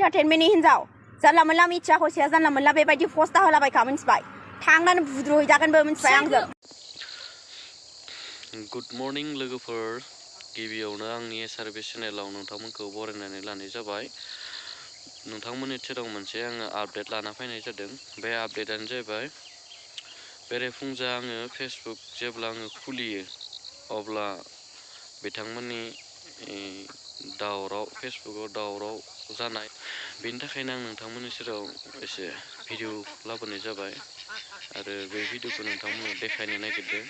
इन्टारटेनमेन्टनि हिनजाव जानला मोनला मिथिया हसिया जानला मोनला बेबायदि पस्टा होलाबायखा मिथिबाय थांनानै बुद्रुहैजागोनबो मिथिबाय आंजों गुड मर्निं लोगोफोर गिबियावनो आंनि एसआरबि चेनेलाव नोंथांमोनखौ बरायनानै लानाय जाबाय नोंथांमोननि सेराव मोनसे आङो आपडेट लाना फैनाय जादों बे आपडेटआनो जाहैबाय बेरेफुंजा आङो फेसबुक जेब्ला आङो खुलियो अब्ला बिथांमोननि दावराव फेसबुकाव दावराव जानाय बेनि थाखायनो आं नोंथांमोननि सेराव एसे भिडिअ लाबोनाय जाबाय आरो बे भिडिअखौ नोंथांमोननो देखायनो नागिरदों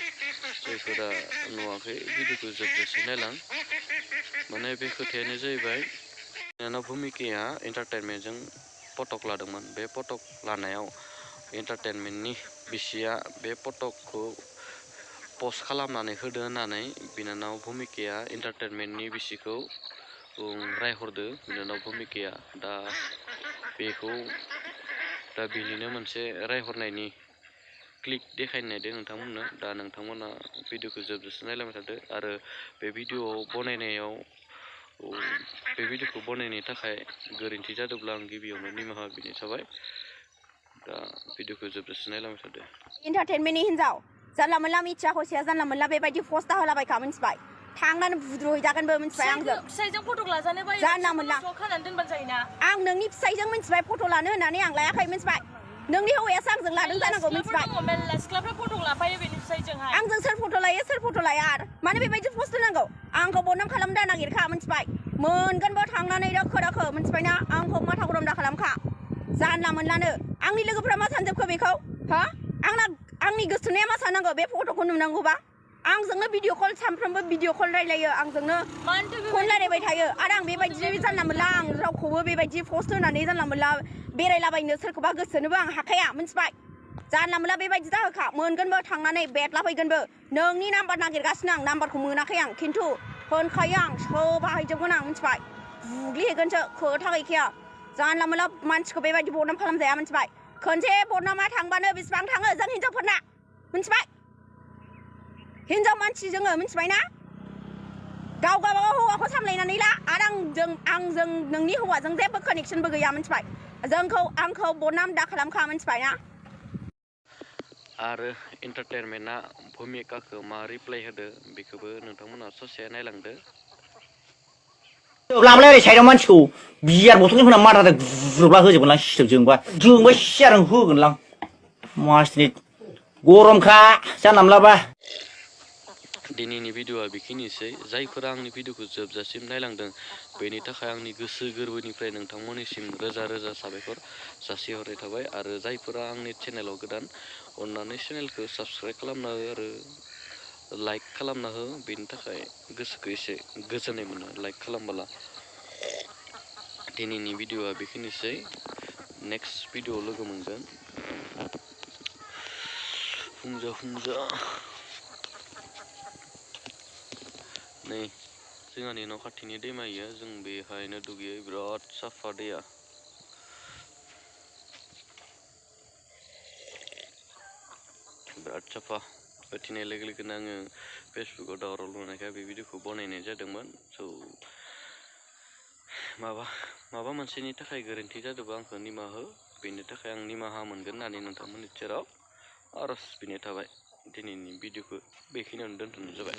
जायफोरा नुवाखै भिडिअखौ जोबजासिम नायलां माने बे खोथायानो जाहैबाय बिनानाव भुमिकाया एन्टारटेनमेन्टजों फटक लादोंमोन बे फटक लानायाव एन्टारटेनमेन्टनि बिसिया बे फटकखौ पस्ट खालामनानै होदो होननानै बिनानाव भुमिकाया एन्टारटेनमेन्टनि बिसिखौ रायहरदो बिनानाव भुमिकाया दा बेनिनो मोनसे रायहरनायनि क्लिक देखायनो नायदों नोंथांमोननो दा नोंथांमोना भिडिअखौ जोबजासिम नायलांबाय थादो आरो बे भिडिअखौ बनायनो थाखाय गोरोन्थि जादोंब्ला आं गिबियावनो निमाहा बिनाय थाबाय दा भिडिअखौ जोबजासिम नायलांबाय थादो इन्टारटेनमेन्टनि हिनजाव जानला मोनला मिथिया हसिया जानला मोनला बेबायदि पस्टा होलाबायखा मिथिबाय थांनानै बुद्रुहैजागोनबो मिथिबाय आंजों फिसाइजों फट' लाजानो बायो जानला मोनला खानानै दोनबानो जायोना आं नोंनि फिसाइजों मिथिबाय फट' लानो होननानै आं लायाखै मिथिबाय नोंनि हौवायासो आंजों लादों जानांगौ मिथिबाय मेल्ला सिख्लाफ्रा फट' लाफायो बेनि फिसाइजोंहाय आंजों सोर फट' लायो सोर फट' लाया आरो मानो बेबायदि पस्ट होनांगौ आंखौ बदनाम खालामनो नागिरखा मिथिबाय मोनगोनबो थांनानै दोखो दोखो मिथिबायना आंखौ माथा गरम दा खालामखा जानला मोनलानो आंनि लोगोफ्रा मा सानजोबखो बेखौ हा आंनि गोसोनाया मा साननांगौ बे फट'खौ नुनांगौबा आंजोंनो भिडिअ कल सानफ्रोमबो भिडिअ कल रायलायो आंजोंनो फन रायलायबाय थायो आरो आं बेबायदि जानला मोनला आं रावखौबो बेबायदि पस्ट होनानै जानला मोनला बेरायलाबायनो सोरखौबा गोसोनोबो आं हाखाया मिथिबाय जानला मोनला बेबायदि जाहोखा मोनगोनबो थांनानै बेदलाफैगोनबो नोंनि नाम्बार नागिरगासिनो आं नाम्बारखौ मोनाखै आं खिन्थु होनखायो आं सोबाहायजोबगोन आं मिथिबाय बुग्लिहैगोनसो खोथा गैखाया जानला मोनला मानसिखौ बेबायदि बदनाम खालामजाया मिथिबाय खनसे बदनामा थांबानो बेसेबां थाङो जों हिनजावफोरना मिथिबाय हिनजाव मानसि जोङो मिथिबायना गाव गावबागाव हौवाखौ सामलायनानै ला आरो आंजों नोंनि हौवाजों जेबो कानेक्सनबो गैया मिथिबाय आंखौ बदनाम दा खालामखा मिथिबायना आरो एन्टारटेनमेन्टआ भुमिकाखौ मा रिप्लाय होदो बेखौबो नोंथांमोना ससे नायलांदो लांलाय ओरै साइडआव मानसिखौ बियार बथलजों होना मारादा गुरुब्ला होजोबगोनलां सिथोब जोंबाय सियार होगोनलां मासनि गरमखा जानला मोनलाबा दिनैनि भिडिअआ बेखिनिसै जायफोरा आंनि भिडिअखौ जोबजासिम नायलांदों बेनि थाखाय आंनि गोसो गोरबोनिफ्राय नोंथांमोननिसिम रोजा रोजा साबायखर जासिहरनाय थाबाय आरो जायफोरा आंनि चेनेलाव गोदान अननानै चेनेलखौ साबस्क्राइब खालामना हो आरो लाइक खालामना हो बेनि थाखाय गोसोखौ एसे गोजोननाय मोनो लाइक खालामबोला दिनैनि भिडिअआ बेखिनिसै नेक्स्ट भिडिअआव लोगो मोनगोन फुंजा नै जोंहानि न' खाथिनि दैमा इयो जों बेहायनो दुगैयो बिराद साफा दैया बिराद साफा उथिनाय लोगो लोगोनो आङो फेसबुकाव दावराव लुनायखाय बे भिडिअखौ बनायनाय जादोंमोन स' माबा मोनसेनि थाखाय गोरोन्थि जादोंबा आंखौ निमाहा हो बेनि थाखाय आं निमाहा मोनगोन होननानै नोंथांमोननि सेराव आर'ज बिनाय थाबाय दिनैनि भिडिअखौ बेखिनियावनो दोनथ'नाय जाबाय